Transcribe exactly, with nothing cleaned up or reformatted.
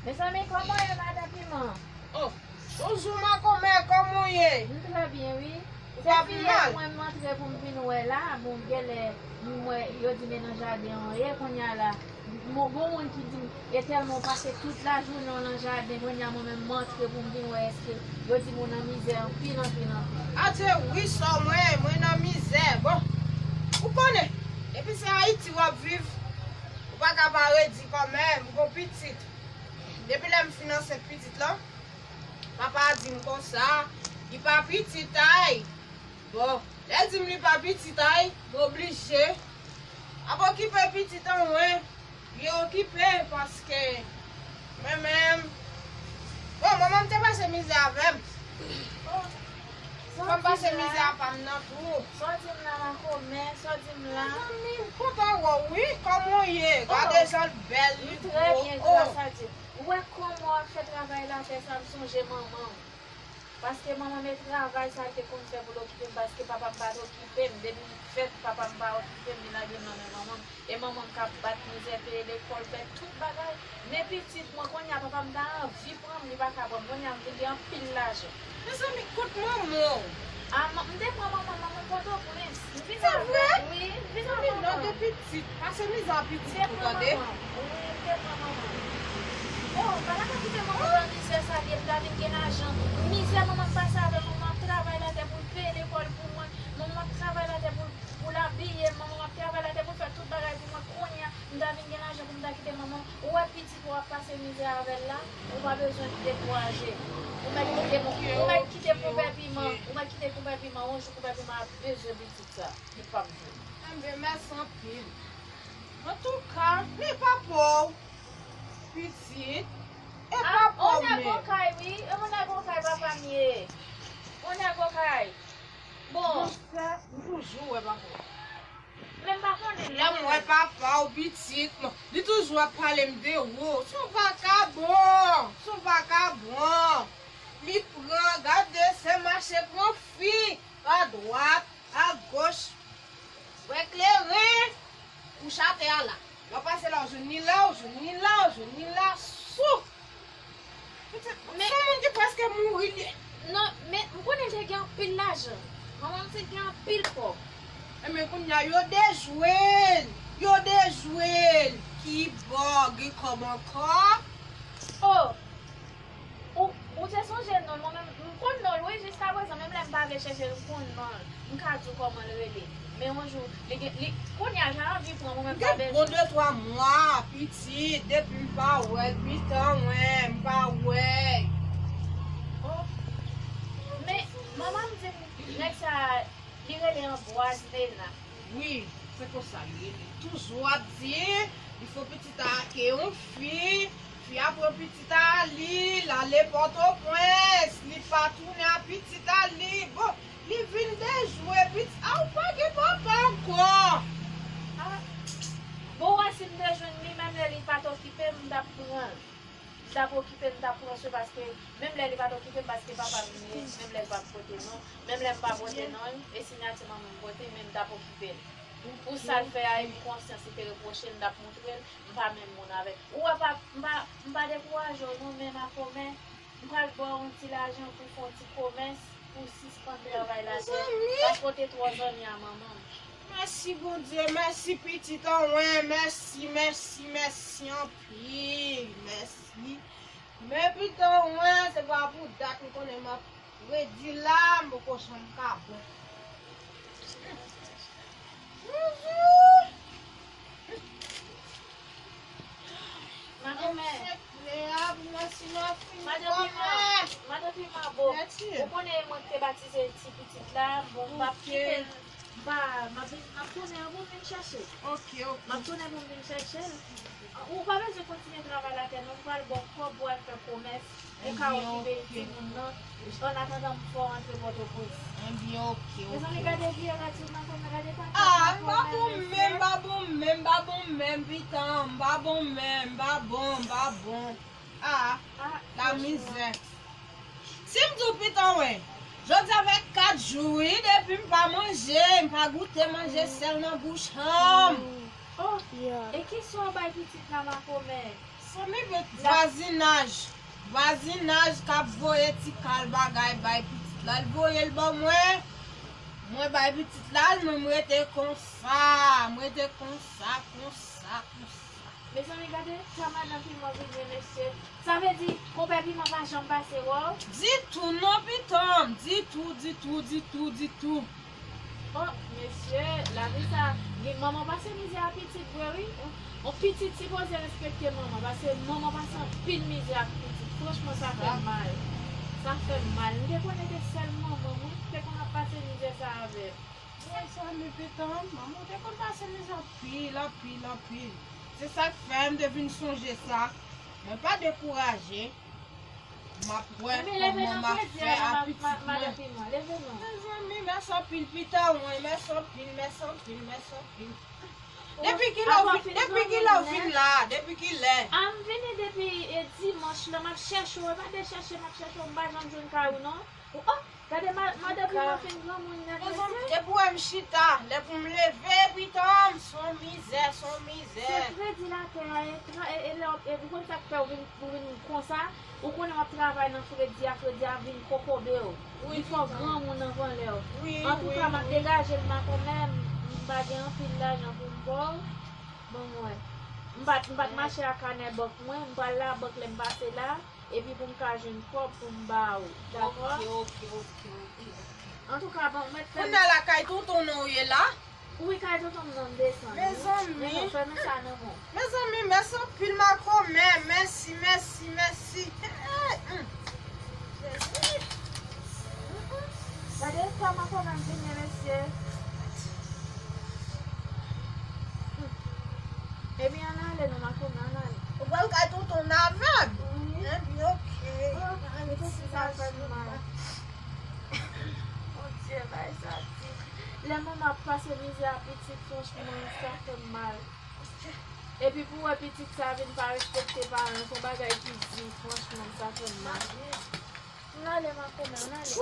Mezanmi, kòman w ye, madan Piman? Oh, bonjou, makomè, kòman w ye? M trè byen, wi. Se fiyèt mwen m antre pou m vin wè la. Bon, genlè, m wè yo di men nan jaden an ye, kounye a la. Bon, gon moun ki di m, e tèlman w pase tout lajounen w nan jaden, kounye a mwen menm m antre pou m vin wè èske yo di m ou nan mizè anpil, anpil, anpil. Adje wi, sè mwen, mwen nan mizè. Bon, ou konnen, depi se Ayiti w ap viv, ou pa ka pa redi kanmenm, ou gon pitit. Depi lè m fin ansent pitit lan, papa di m konsa, li pa pitit a y. Bon, lè l di m li pa pitit a y, m oblije ap okipe pitit an mwen. Li okipe paske mwen menm, bon, manman m te pase mizè avè m. Fò m pase mizè a pa m nan tou. Sa w di m la, makomè, sa w di m la? Mezanmi, m kontan wè w wi, kòman w ye? Gade jan l bèl, li gwo. M trè byen, gras a Dye. Ou wè kòman w ap fè travay latè sa, m sonje manman m. Paske manman m e travay sa l te konn fè pou l okipe m, paske papa m pa t okipe m. Depi m fèt, papa m pa okipe m, li lage m nan men manman m. E manman m k ap bat mizè, peye lekòl, fè tout bagay. Men pitit mwen, kounye a papa m ta anvi pran m, li pa ka pran m. Kounye a m vin gen anpil lajan. Mezanmi, kot manman w? A, m te pran manman m, manman m Pòtoprens. M vin avè l, wi, m vin avè manman m. Pase mizè a pitit ou, tande? Wi, m te pran manman m. Oh, m pa ta ka kite manman m nan mizè sa l ye, m ta vin gen lajan. Mizè manman m pase avè m, manman m ap travay latè pou l peye lekòl pou mwen. Manman m ap travay latè pou l, pou l abiye m. Manman m ap travay latè pou l fè tout bagay pou mwen. Kounye a, m ta vin gen lajan pou m ta kite manman m. Ou wè pitit ou ap pase mizè avè l la, ou pa bezwen dekouraje. Ou mèt kite, ou mèt kite konpè piman, ou mèt kite konpè piman, yon jou konpè piman ap bezwen pitit sa, li p ap jwenn. Enben, mèsi anpil. Antouka, li pa pou w, pitit, e pa pou w menm. On nèg okay, wi, e on nèg okay papa m ye. On nèg okay. Bon. Monchè, m toujou wè papa w. Men m pa konnen non. Lè m wè papa w, pitit mwen, li toujou ap pale m de ou. Se yon vakabon, se yon vakabon. Li pran, gade, se mache pran fi, adwat, agoch. Wè kleren, kouche atè a la. Lè w pase la, w jwenn li la, w jwenn li la, w jwenn li la, sou. Pitit, se yon moun ki prèske mouri li ye. Non, men m konnen li te gen anpil lajan. Manman m te gen anpil kòb. Enben, kounye a, yo dejwe l. Yo dejwe l. Kibò, gen kòb ankò? Oh! Ou, ou te sonje non l? Mwen menm, m konn non l, wi, jiskaprezan, menm lè m pa vle chèche l, m konn non l. M ka di w kòman l rele. Men yon jou, li gen, li, kounye a, jan l anvi pran mwen menm pa bezwen. Gen bon de twa mwa, pitit, depi m pa wè l, pitit mwen, m pa wè l. Oh. Men, manman m di m, nèg sa, li rele Anbwaz Mena. Wi, se konsa li rele. Toujou ap di, li fè pitit a ak yon fi, fi a pran pitit a li, l ale Pòtoprens, li pa tounen a pitit a li. Bon, li vin dejwe pitit a, ou pa gen papa ankò. Ah, bon, w wè si m te jwenn li, menm lè li pa t okipe m, m t ap pran l. M t ap okipe l, m t ap pran swen, paske menm lè li pa t okipe m, paske papa m li ye, menm lè l pa t pote non, menm lè m pa pote non, e siyati manman m pote, men m t ap okipe l. Pou sa l fè a, e pou konsyans li te repwoche l, m t ap montre l, m pa menm moun avè l. Ou wè pa, m pa, m pa dekouraje w non, men makomè, m pral ba w yon ti lajan pou w fè yon ti komès, pou w sispann travay latè, paske w te twò zanmi a manman m. Mèsi Bondye, mèsi pitit an mwen, mèsi, mèsi, mèsi anpil, mèsi. Men pitit an mwen, se pa pou dat m konnen m ap redi la, m poko janm ka bon. Bonjou. Madanm, madanm Piman, madanm Piman, bon, ou konnen e mwen ki te batize ti pitit la, bon, m p ap kite l, m pa, m ap vin, m ap tounen an pou m vin chèche l. Ok, ok. M ap tounen pou m vin chèche l. Ou pa bezwen kontinye travay latè non, m pral ba w kòb pou w al fè komès. Ou ka okipe timoun nan, annatandan m fè w antre Pòtoprens. Ebyen, ok, ok. Mezanmi, gade vye rad sou makomè, gade papa. Ah, m pa bon menm, m pa bon menm, m pa bon menm, pitit an, m pa bon menm, m pa bon, m pa bon. Ah, la mizè. Si m di w pitit an, wè, Jodi a fè kat jou, wi, depi m pa manje, m pa goute manje sèl nan bouch an m. Oh, e ki swa w bay pitit la makomè? Sanmi, vwazinaj, vwazinaj k ap voye ti kal bagay bay pitit la, l voye l ban mwen. Mwen bay pitit la l, mwen m rete konsa, m rete konsa, konsa, konsa. Mezanmi, gade sa madan piman vin ye, mesye. Sa vle di, konpè piman pa janm pase wè w? Ditou non, pitanm, ditou, ditou, ditou, ditou. Oh, mesye, lavi sa, gen manman pase mizè a pitit vre wi. On pitit sipoze respekte manman, paske manman pase anpil mizè ak pitit. Franchman, sa fè m mal. Sa fè m mal. M te konnen se sèl manman mwen ki te konn ap pase mizè sa avè m. Mezanmi, pitanm, manman w te konn pase mizè anpil, anpil, anpil. Se sa k fè m te vin sonje sa. Mwen pa dekouraje. M ap wè kòman m ap fè ak pitit mwen. Mezanmi, mèsi anpil, pitanm, mèsi anpil, mèsi anpil, mèsi anpil. Depi kilè w vin, depi kilè w vin la? Depi kilè? A, m vini depi e, dimanch lan, m ap chèche w, e pa de chèche m ap chèche w, m pa janm jwenn kay ou non. Oh, gade madan piman fin granmoun nèt, mesye. Depi w wè m chita, lè pou m leve, pitanm, se yon mizè, se yon mizè. Se kredi latè a, e, e, e, ou konn sa k fè w vin, ou vin konsa? Ou konnen w ap travay nan fredi a, fredi a vin kokobe w. Li fè w granmoun anvan lè w. Antouka, m ap degaje m makomè, m pa gen anpil lajan pou m ba w. Ban m wè. M pa t, m pa t mache ak kanè bank mwen, m pral labank lè m pase la, epi pou m ka jwenn kòb pou m ba ou. Dakò? Ok, ok, ok, ok, ok. Antouka, bon, mèt fè m. Kounye a la kay tonton nan w ye la? Wi, kay tonton m nan m desann. Mezanmi. Mezanmi, fèmen sa nan men w. Mezanmi, mèsi anpil makomè. Mèsi, mèsi, mèsi. Jezi. Gade eta makomè m vin ye, mesye. Ebyen, ann ale non, makomè, ann ale. Ou pral kay tonton n avè m? Wi. Ebyen, ok. Mèsi, sa fè m mal. Bondye, bay sa di. Lè manman ap pase mizè a pitit, franchman, sa fè m mal. Epi pou wè pitit sa vin pa respekte paran, se yon bagay ki di, franchman, sa fè m mal. Ann ale, makomè, ann ale.